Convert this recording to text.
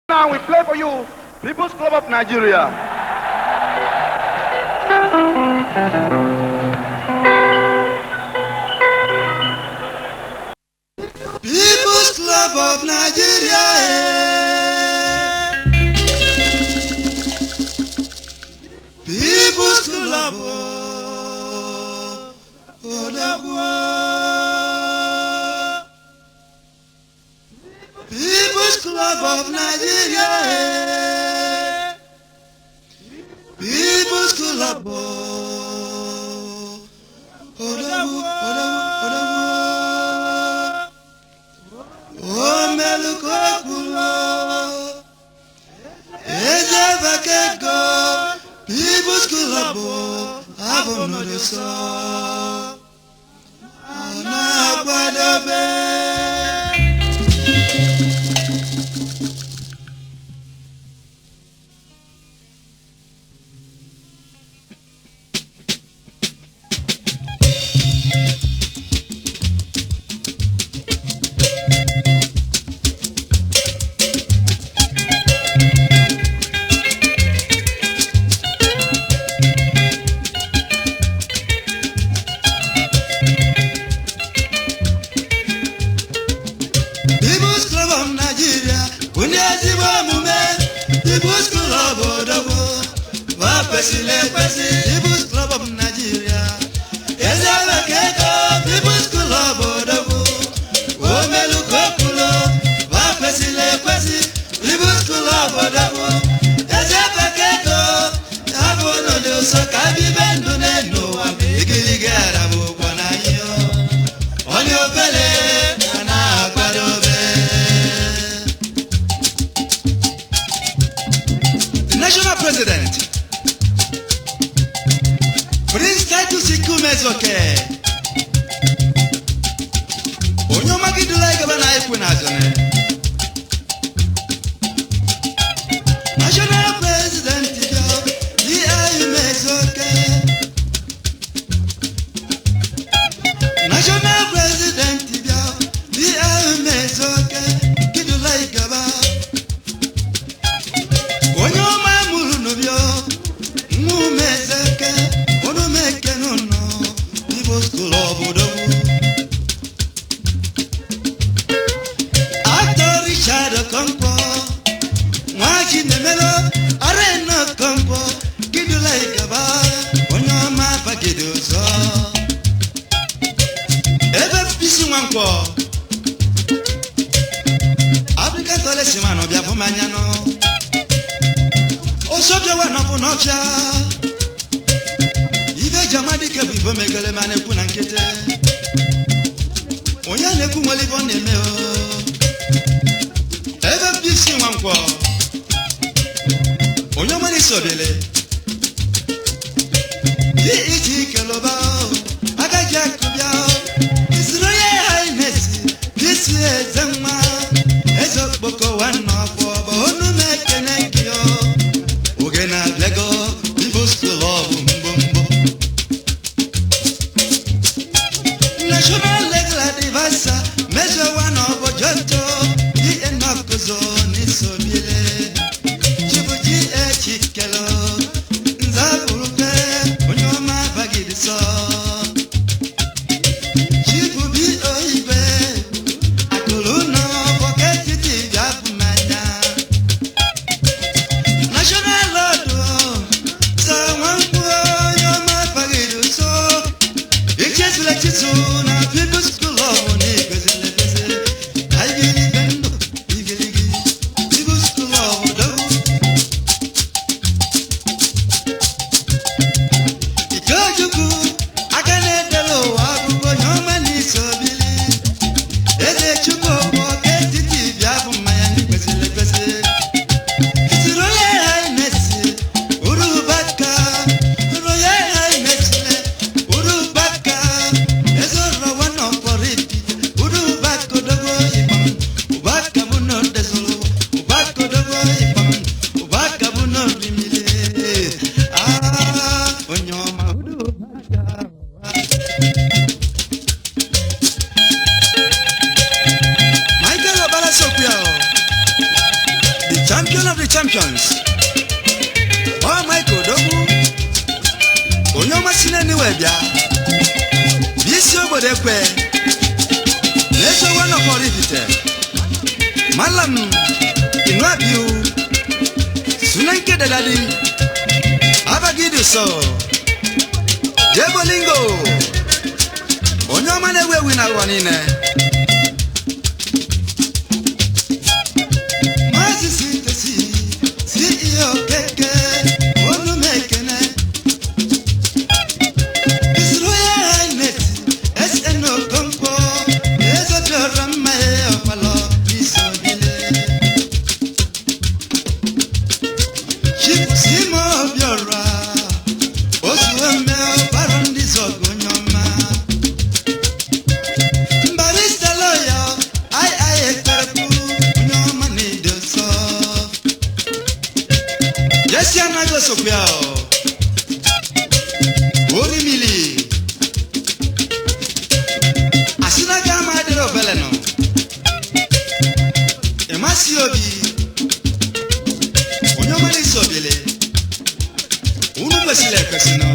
Now we play for you, People's Club of Nigeria. People's Club of Nigeria. Eh. People's Club. Oh, Odogwu. People's Club of Nigeria. Eh. People's Club. Oh, Odogwu, Odogwu, Odogwu. Omelukokwulo eze bakego People's Club abụ n'ụsọ ọ na-akwadobe. People's Club of Nigeria bụ ndị ezigbo omume. People's Club odogwu ma kwesịrị ekwesị. People's Club of Nigeria eze bekee. People's Club odogwu omelukokwulo ma kwesịrị ekwesị. People's Club odogwu eze bekee abụ n'ụdị ụsọ ka bibe ndụ n'elu ụwa ma igirigi ara bụ ụkwọ na ihe onye obere a na-akwadobe. The national president, Prince Titus Ikumezoke, onye ọmagidula ịgaba na ekwe na azụne. National president D.I. Umezoke. National president D.I. Umezoke, gidula ịgaba. Onye ọma mụrụ n'ụbịọ nwa umezeke onumeke n'ụlọ People's Club odogwu. Actor Richard Okonkwo, nwa Chinemelo Arena Okonkwo, gidula ịgaba onye ọma bagide ụzọ ebe bisi Nwankwọ African College man ọbịa fụmanya nọ osobịawa nọbụ n'ọfịa ibe eji amadike bụ ibe megele ma na-ekwu na nkịtị onye a na-ekwu nwere ibe ọ na-eme o ebe bisi Nwankwọ onye ọma na-esobele iji kelụba agaghị akụbịa isiri onye highness bisi eze nwa eze okpoko nwanne ọfọ bụ onu m ekene gị o. Oge na-abịago People's Club mbọmbọ. National Legal Advisor mezowa n'ọbọjọntọ dnọkụzọ n'isobile chibuji echikelo nzabụrụke onye ọma bagidisọ chibubi oibe akụrụ n'ọbọketiti bịafụmanya. National Lord sọ nwankwụ onye ọma bagidi nso ichezula chizu na People's Club na igwezile ekwezi ka igirigi ndụ igirigi People's Champions. Ọ Michael Odogwu, onye ọma si n'Eniwe bịa, bụ isi obodo ekwe na-ezowe nọkọrọ ibite. Malam Inuabiu, Sunanke Dadadi, Abagidu so, Jebolingo, onye ọma na-ewu ewu na ụwa niile. Maazị Sintesi, CEO Keke, onu m ekene. His Royal Highness, SN Okonkwo, Ezeobiora mma ya ọkpalọ n'isobile. Chief Simo Obiora, Ozuome ọbara ndị zọgụ onye ọma. Barrister lawyer, II Ekperekwu, onye ọma na-edo nsọ. Jesi anaghị osokwa ya o. Orimili. Asị na gị ama adịrị obele nọ. Ịmasị obi. Onye ọma na-eso obele. Unu kwesịrị ekwesị nọ.